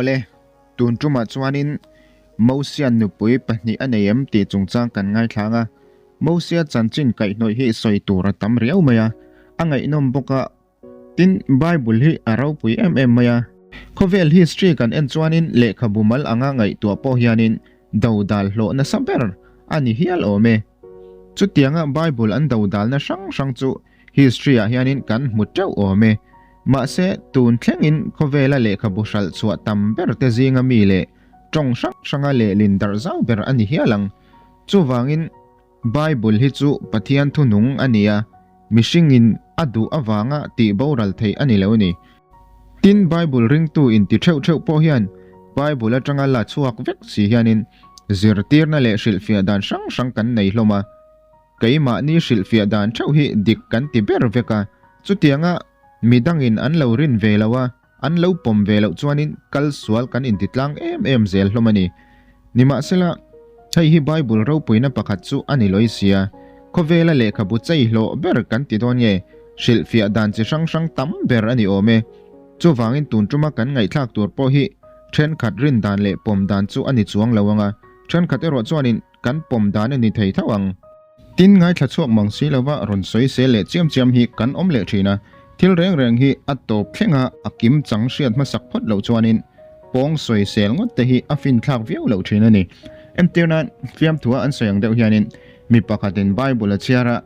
Awle, tun tumah chuanin Mosia'n nupui pahnih a nei em tih chungchang kan ngaithlang a, Mosia chanchin kaihhnawih hi sawi tur a tam riau mai a, a ngaihnawm bawk a, tin Bible hi a ropui em em mai a. Khawvel history kan en chuanin lehkhabu mal anga ngaihtuah pawh hianin dodal hlawh nasa ber a ni hial awm e. Chutianga Bible an dodalna hrang hrang chu History ah hianin kan hmu teuh awm e. Mahse, tun thlengin khawvela lehkhabu hralh chhuah tam ber te zinga mi leh tawng hrang hranga lehlin darh zau ber a ni hial ang. Chuvangin, Bible hi chu Pathian thunung a ni a, mihringin a duh avanga tih boral theih a ni lo ni. Tin, Bible ringtu inti theuh theuh pawh hian Bible atanga la chhuak vek si hianin zirtirna leh hrilhfiah dan hrang hrang kan nei hlawm a. Keimahni hrilhfiah dan theuh hi dik kan ti ber vek a, chutianga midangin an lo rin ve lo a, an lo pawm ve loh chuanin kal sual kan inti tlang em em zel hlawm a ni. Nimahsela, hei hi Bible ropuina pakhat chu a ni lawi sia, khawvela lehkhabu chei hlawh ber kan ti dawn nge, hrilhfiah dan chi hrang hrang tam ber a ni awm e. Chuvangin tun tuma kan ngaihthlak tur pawh hi thenkhat rin dan leh pawm dan chu a ni chuang lo ang a, thenkhat erawh chuanin Kan pawm dan a ni thei tho ang. Tin, ngaithla chhuak mang si lova rawn sawi sel leh chiam chiam hi kan awm leh thin a, thil reng reng hi a tawp thlenga a kim chang hriat hmasak phawt loh chuanin pawng sawi sel ngawt te hi a finthlak viau loh thin a ni. Entir nan, fiamthua an sawi ang deuh hianin mi pakhatin Bible a chhiar a,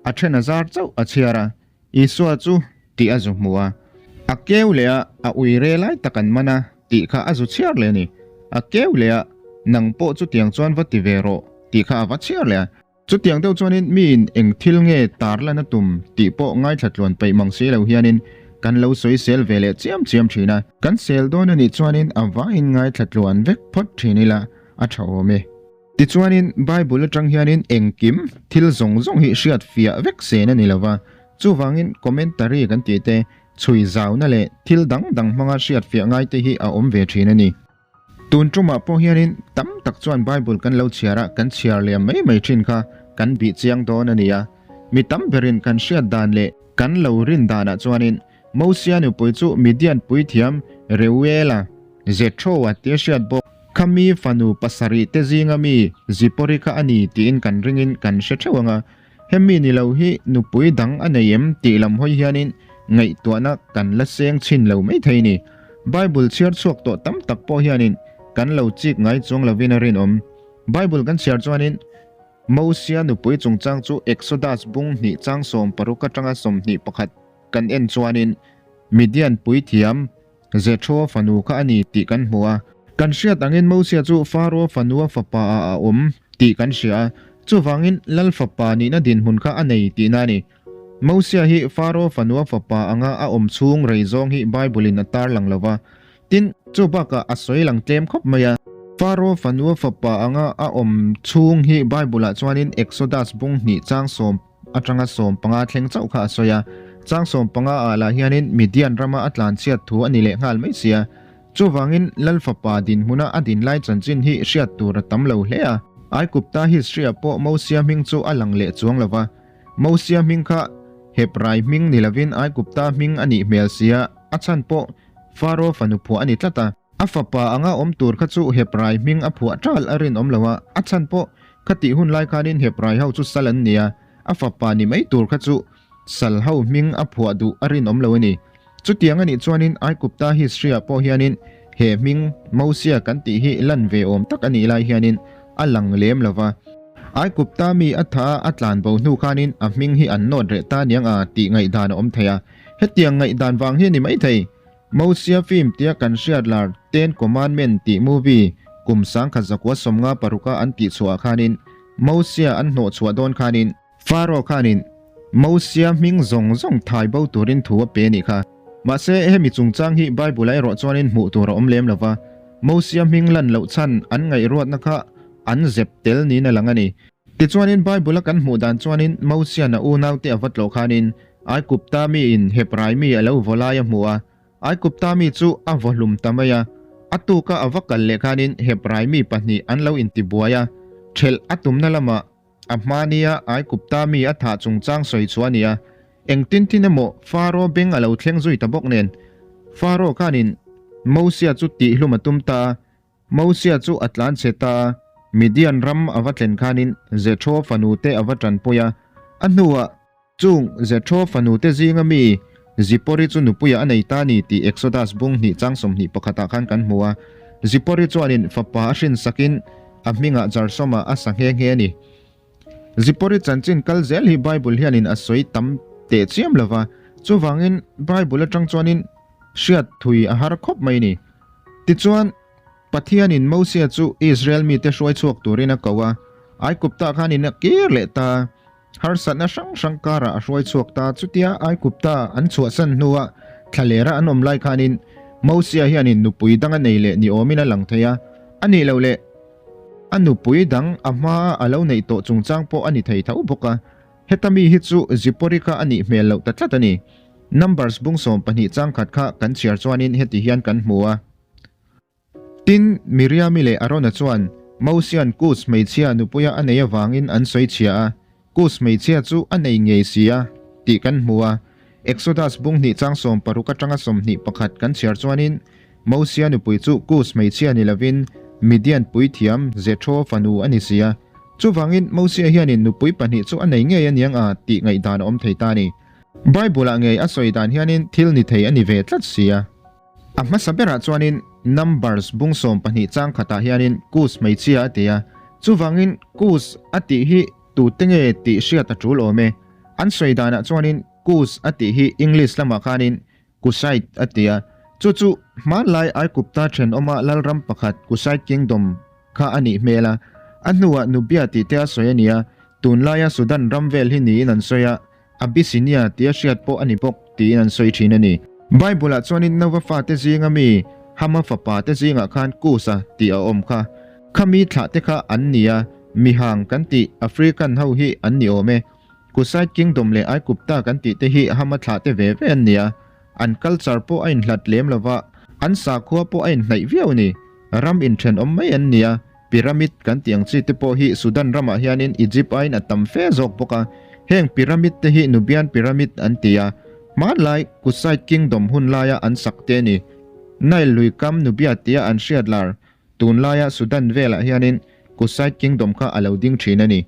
a then a zar chauh a chhiar a, Isua chu tih a zu hmu a, a keu leh a, a ui re lai tak an man a tih kha a zu chhiar leh a ni. A keu leh a, nang pawh chutiang chuan va ti ve rawh tih kha a va chhiar leh a. Chutiang deuh chuanin miin eng thil nge tar lan a tum tih pawh ngaithla tluan peih mang si lo hianin kan lo sawi sel ve leh chiam chiam thin a. Kan sel dawn a nih chuanin a vaiin ngaithla tluan vek phawt thin ila a tha awm e. Tichuanin, Bible atang hianin engkim thil zawng zawng hi hriat fiah vek sen a ni lova, chuvangin commentary kan tih te, chhui zauna leh thil dang dang hmanga hriat fiah ngai te hi a awm ve thin a ni. Tun tumah pawh hianin tam tak chuan Bible kan lo chhiar a, kan chhiar liam mai mai thin kha kan bih chiang dawn a ni a. Mi tam berin kan hriat dan leh kan lo rin danah chuanin Mosia nupui chu Midian puithiam Reuela, Jethro-a tia hriat bawk. Kha mi fanu pasarih te zinga mi Zipori kha a ni tiin kan ringin kan hre theuh ang a, hemi ni lo hi nupui dang a nei em tih lam hawi hianin ngaihtuahna kan la seng chhin lo maithei ni. Bible chhiar chhuak tawh tam tak pawh hianin kan lo chik ngai chuang lovin a rinawm. Bible kan chhiar chuanin Mosia nupui chungchang chu Exodus bung hnih chang 60 atanga 21 kan en chuanin Midian puithiam Jethro fanu kha a ni tih kan hmu a. Kan hriat angin Mosia chu Faro fanua fapa ah a awm tih kan hria a, chuvangin lal fapa nihna dinhmun kha a nei tihna a ni. Mosia hi Faro fanua fapa anga a awm chhung rei zawng hi Bible-in a tarlang lo va. Tin, chu bakah a sawi lang tlem khawp mai a. Faro fanua fapa anga a awm chhung hi Bible-ah chuanin Exodus bung hnih chang sawm atanga 15 thleng chauh kha a sawi a, chang 15 ah lah hianin Midian rama a tlanchhiat thu a ni leh nghal mai sia. Chuvangin Lal fapa dinhmuna a din lai chanchin hi hriat tur a tam lo hle a. Aigupta history-ah pawh Mosia hming chu a lang leh chuang lo va, Mosia hming kha Hebrai hming ni lovin Aigupta hming a nih hmel sia, a chhan pawh Faro fanu phuah a ni tlat a. A fapa anga awm tur kha chu Hebrai hming a phuah ṭal a rinawm lo a, a chhan pawh kha tih hun lai khanin Hebrai ho chu sal an ni a, a fapa ni mai tur kha chu sal ho hming a phuah duh a rinawm lo a ni. Chutiang a nih chuanin Aigupta history-ah pawh hianin he hming Mosia kan tih hi lan ve awm tak a nih lai hianin a lang lem lo va. Aigupta mi a tha a tlan bo hnu khanin a hming hi an nawt reh ta niang a tih ngaihdan a awm thei a, hetiang ngaihdan vang hi a ni maithei. Mosia film tia kan hriat lar Ten Commandment tih movie kum 1956 a an tih chhuah ah khanin Mosia an hnawh chhuah dawn khanin Pharaoh khanin Mosia hming zawng zawng thai bo turin thu a pe nih kha. Mahse hemi chungchang hi Bible ah erawh chuanin hmuh tur a awm lem lova, Mosia hming lan loh chhan an ngaihruatna kha an zep tel niin a lang a ni. Tichuanin Bible a kan hmuh dan chuanin Mosia'n a unaute a va tlawh khanin Aigupta miin Hebrai mi a lo vaw lai a hmu a, Aigupta mi chu a vaw hlum ta mai a. A tuka a va kal leh khanin Hebrai mi pahnih an lo intibuai a, ṭhelh a tumna lamah a hmania Aigupta mi a thah chungchang sawi chu a ni a. Engtin tin emaw Faro beng a lo thleng zui ta bawk nen, Faro khanin. Mosia chu tihhlum a tum ta a. Mosia chu a tlanchhe ta a, Midian ram a va thlen khanin Jethro fanute a va tanpui a. A hnuah chung Jethro fanute zinga mi Zipori chu nupuiah a nei ta a ni tih Exodus bung hnih chang 21 ah khan kan hmu a. Zipori chuanin fapa a hrinsakin a hmingah Jarsoma a sa nghe nghe a ni. Zipori chanchin kal zel hi Bible hianin a sawi tam teh chiam lo va, chuvangin Bible atang chuanin hriat thui a har khawp mai ni. Tichuan, Pathianin Mosia chu Israel mite hruai chhuak turin a ko a, Aikupta khanin a kir leh ta. Harsatna hrang hrang karah a hruai chhuak ta. Chutia Aikupta an chhuahsan hnua thlalera an awm lai khanin Mosia hianin nupui dang a nei leh ni awmin a lang thei a, a nih loh leh, A nupui dang a hmaa a lo neih tawh chungchang pawh a ni thei tho bawk a, heta mi hi chu Zipori kha a nih hmel loh ta tlat a ni. Numbers bung 12 chang khat kha kan chhiar chuanin heti hian kan hmu a. Tin, Miriami leh Arona chuan Mosia'n Kus hmeichhia nupuia a nei avangin an sawi chhia a, Kus hmeichhia chu a nei ngei si a, tih kan hmu a. Exodus bung hnih chang 60 atanga 21 kan chhiar chuanin Mosia nupui chu Kus hmeichhia ni lovin Midian puithiam Jethro fanu a ni si a. Chuvangin Mosia hianin nupui pahnih chu a nei ngei aniang a tih ngaihdan a awm thei ta a ni. Bible-ah ngei a sawi dan hianin thil ni thei a ni ve tlat si a. A hmasa berah chuanin Numbers bung 12 chang khatah hianin Kus hmeichhia a ti a, chuvangin Kus a tih hi tute nge tih hriat a tul awm e. An sawi danah chuanin Kus a tih hi English lamah khanin Cushite a ti a, chu chu hmanlai Aikupta thenawma lalram pakhat Cushite Kingdom kha a nih hmel a, a hnuah Nubia tih te a sawi a ni a, tunlaia Sudan ram vel hi niin an sawi a, Abyssinia tia hriat pawh a ni bawk tiin an sawi thin a ni. Bible-ah chuanin Nova fate zinga mi Hama fapa te zingah khan Kusa tih a awm kha. Khami thlah te kha an ni a, Mihang kan tih African ho hi an ni awm e. Kusite Kingdom leh Aikupta kan tih te hi Hama thlah te ve ve an ni a. An culture pawh a inhlat lem lova, an sakhua pawh a inhnaih viau a ni. Ram inthenawm mai an ni a, Pyramid kan tih ang chi te pawh hi Sudan ramah hianin Egypt aiin a tam fe zawk bawk a, heng pyramid te hi Nubian pyramid an ti a, hmanlai Kushite Kingdom hun laia an sak te a ni. Nile lui kam Nubia tia an hriat lar tunlaia Sudan velah hianin Kushite Kingdom kha a lo ding thin a ni.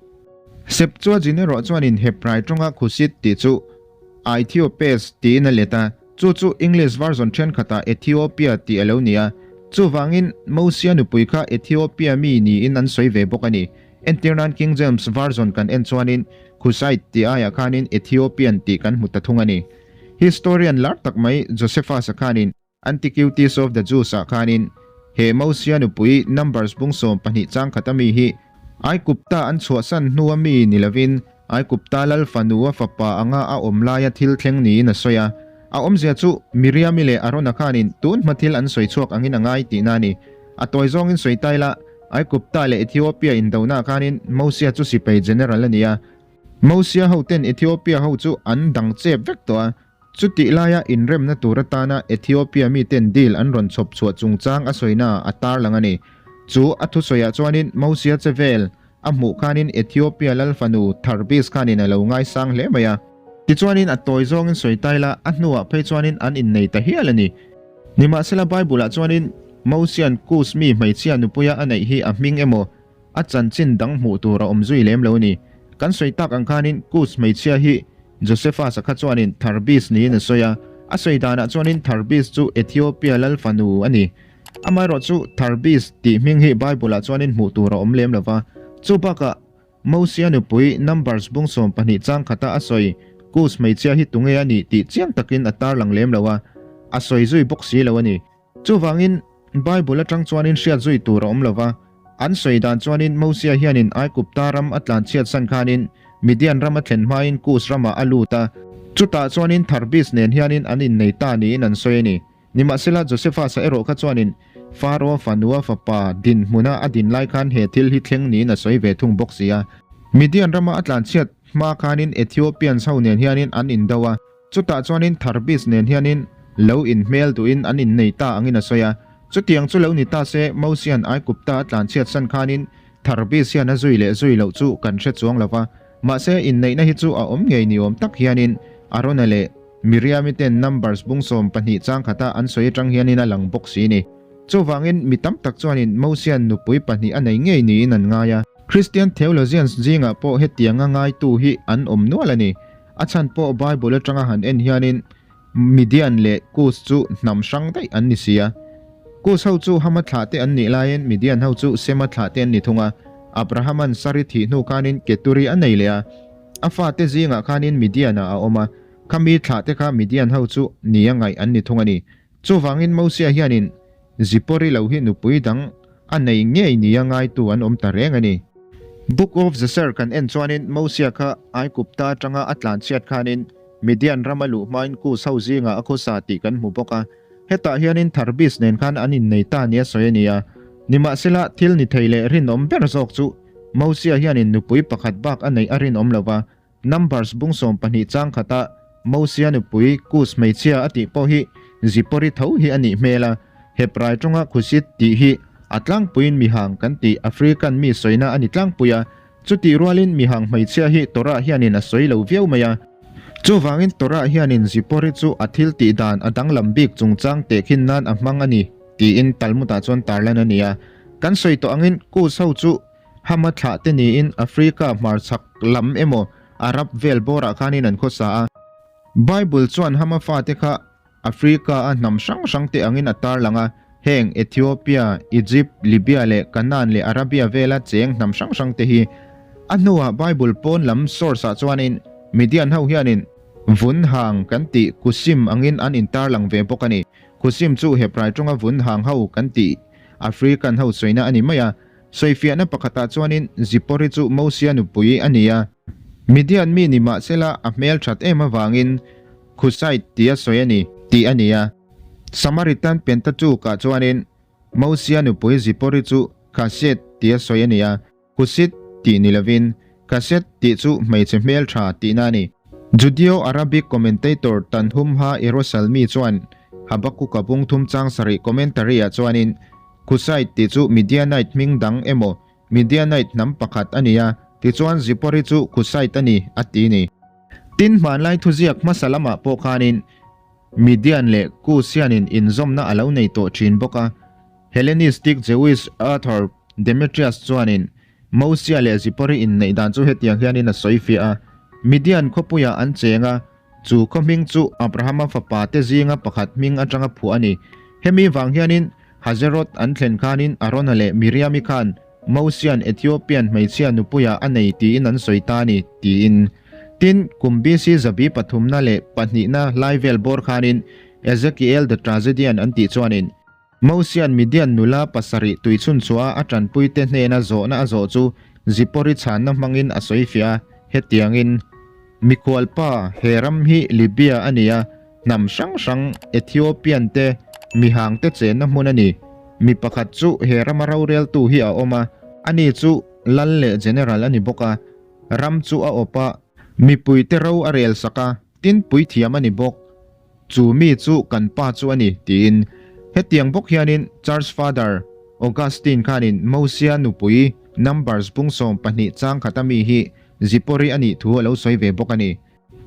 Septuagint erawh chuanin Hebrai tawnga Khushite tih chu Aethiopes tiin a let a, chu chu English version thenkhatah Ethiopia tih a lo ni a. Chuvangin, Mosia nupui kha Ethiopia mi niin an sawi ve bawk a ni. Entirnan King James Version kan en chuanin Cushite tih aiah khanin Ethiopian tih kan hmu ta thung a ni. Historian lar tak mai Josephus-a khanin, Antiquities of the Jews ah khanin he Mosia nupui Numbers bung 12 chang khat a mi hi Aikupta an chhuahsan hnua mi ni lovin Aikupta lal fanu a fapa anga a awm laia thil thleng niin a sawi a. A awmzia chu Miriami leh Arona khanin tun hma thil an sawi chhuak angin a ngai tihna a ni. A tawi zawngin sawi tai la, Aikupta leh Ethiopia indona khanin Mosia chu sipai general a ni a. Mosia hoten Ethiopia ho chu an dang chep vek tawh a. Chutih laia inremna tur atana Ethiopia miten deal an rawn chhawp chhuah chungchang a sawina a tarlang a ni. Chu a thusawiah chuanin Mosia che vel a hmuh khanin Ethiopia lal fanu Tharbis khanin a lo ngaisang hle mai a. Tichuanin a tawi zawngin sawi tai la, a hnuah phei chuanin an innei ta hial a ni. Nimahsela Bible-ah chuanin Mosia'n Kus mi hmeichhia nupuia a neih hi a hming emaw A chanchin dang hmuh tur a awm zui lem lo a ni. Kan sawi tak ang khanin Kus hmeichhia hi Josephus-a kha chuanin Tharbis niin a sawi a, a sawi danah chuanin Tharbis chu Ethiopia lal fanu a ni. Amaherawh chu Tharbis tih hming hi Bible-ah chuanin hmuh tur a awm lem lo va. Chu bakah Mosia nupui Numbers bung 12 chang khata a sawi Kus hmeichhia hi tunge a nih tih chiang takin a tarlang lem lo a, a sawi zui bawk si lo a ni. Chuvangin, Bible atang chuanin hriat zui tur a awm lo va, an sawi dan chuanin Mosia hianin Aikupta ram a tlanchhiat san khanin Midian ram a thlen hmain Kus ramah a lut a, chutah chuanin Tharbis nen hianin an innei ta niin an sawi a ni. Nimahsela, Josephus-a erawh kha chuanin Pharaoh fanua fapa dinhmuna a din lai khan he thil hi thleng niin a sawi ve thung bawk si a. Midian rama a tlanchhiat hma khanin Ethiopians ho nen hianin an indo a, Chutah chuanin Tharbis nen hianin lo inhmel duhin an innei ta angin a sawi a. Chutiang chu lo ni ta se, Mosia'n Aikupta a tlanchhiat san khanin Tharbis hian a zui leh zui loh chu kan hre chuang lo va. Mahse, inneihna hi chu a awm ngei ni awm tak hianin Arona leh. Miriami ten Numbers bung 12 chang khata an sawi atang hianin a lang bawk si ni. Chuvangin mi tam tak chuanin Mosia'n nupui pahnih a nei ngei niin an ngai a. Christian theologians zingah pawh hetianga ngaitu hi an awm nual a ni. A chhan pawh Bible atanga han en hianin Midian leh Kus chu hnam hrang daih an ni si a. Kus ho chu Hama thlah te an nih laiin Midian ho chu Sema thlah te an ni thung a. Abrahama'n Sari thih hnu khanin Keturi a nei leh a. A fate zingah khanin Midian-ah a awm a. Khami thlah te kha Midian ho chu nia ngaih an ni thung a ni. Chuvangin Mosia hianin Zipori lo hi nupui dang a nei ngei nia ngaitu an awm ta reng a ni. Book of Jasher kan en chuanin Mosia kha Aigupta atanga a tlanchhiat khanin Midian ram a luh hmain Kus ho zingah a khawsa tih kan hmu bawk a. Hetah hianin Tharbis nen khan an innei ta nia sawi a ni a. Nimahsela, thil ni thei leh rinawm ber zawk chu Mosia hianin nupui pakhat bak a neih a rinawm lo va, Numbers bung 12 chang khata Mosia nupui Kus hmeichhia a tih pawh hi Zipori tho hi a nih hmel a, Hebrai tawnga Khusit tih hi a tlangpuiin mihang kan tih African mi sawina a ni tlangpui a, chutih rualin mihang hmeichhia hi Torah hianin a sawi lo viau mai a. Chuvangin Torah hianin Zipori chu a thil tih dan a danglam bik chungchang tehkhin nan a hmang a ni tiin Talmud-ah chuan tarlan a ni a. Kan sawi tawh angin Kus ho chu Hama thlah te niin Africa hmarchhak lam emaw Arab vel bawrah khanin an khawsa a. Bible chuan Hama fate kha Africa-a hnam hrang hrang te angin a tarlang a, heng Ethiopia, Egypt, Libya leh Canaan leh Arabia vela cheng hnam hrang hrang te hi. A hnuah Bible pawn lam source-ah chuanin Midian ho hianin vun hang kan tih Kusim angin an intarlang ve bawk a ni. Kusim chu Hebrai tawnga vun hang ho kan tih African ho sawina a ni mai a. Sawifiahna pakhatah chuanin Zipori chu Mosia nupui a ni a. Midian mi ni mahsela a hmel that em avangin Khusaid tia sawi a ni tih a ni a. Samaritan Pentateuch-ah chuanin Mosia nupui Zipori chu Khaset tia sawi a ni a, Khusit tih ni lovin Khaset tih chu hmeichhe hmel tha tihna a ni. Judeo-Arabic commentator Tanhum Ha-Yerushalmi chuan Habakkuk-a bung thum chang sarih commentary-ah chuanin Khusaid tih chu Midianite hming dang emaw Midianite hnam pakhat a ni a, tichuan Zipori chu Khusaid a ni, a ti ni. Tin, hmanlai thuziak hmasa lamah pawh khanin Midian leh Kus hianin inzawmna a lo nei tawh thin bawk a. Hellenistic Jewish author Demetrius chuanin Mosia leh Zipori inneih dan chu hetiang hianin a sawi fiah a, Midian khawpuiah an cheng a, chu khaw hming chu Abrahama fapa te zinga pakhat hming atanga phuah a ni. Hemi vang hianin Hazeroth an thlen khanin Arona leh Miriami khan Mosia'n Ethiopian hmeichhia nupuiah a nei tiin an sawi ta a ni, tiin. Tin, kum BC zabi pathumna leh pahnihna lai vel bawr khanin Ezekiel the Tragedian an tih chuanin, Mosia'n Midian nula pasarih tuichhun chhuah a tanpuite hnena zawhna a zawh chu Zipori chhanna hmangin a sawi fiah a, hetiangin, Mikhualpa, he ram hi Libya a ni a, hnam hrang hrang Ethiopian te, mihang te chenna hmun a ni. Mi pakhat chu he rama roreltu hi a awm a, ani chu lal leh general a ni bawk a, ram chu a awp a, mipuite ro a relsak a, tin puithiam a ni bawk. Chu mi chu kan pa chu a ni, tiin. Hetiang bawk hianin Church Father Augustine khanin Mosia nupui Numbers bung 12 chang khata mi hi Zipori a nih thu a lo sawi ve bawk a ni.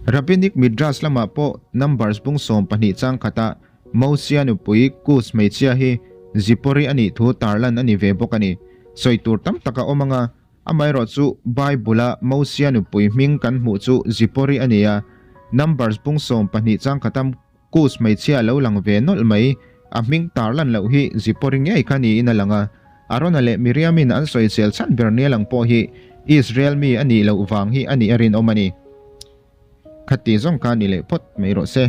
Rabbinic Midrash lamah pawh Numbers bung 12 chang khata Mosia nupui Kus hmeichhia hi Zipori a nih thu tarlan a ni ve bawk a ni. Sawi tur tam tak a awm anga Amaherawh chu Bible-a Mosia nupui hming kan hmuh chu Zipori a ni a, Numbers bung 12 chang khata Kus hmeichhia a lo lang ve nawlh mai, a hming tarlan loh hi Zipori ngei kha niin a lang a. Arona leh Miriamin an sawisel chhan ber nia lang pawh hi Israel mi a nih loh vang hi a nih a rinawm a ni. Khati zawng kha ni leh phawt mai rawh se.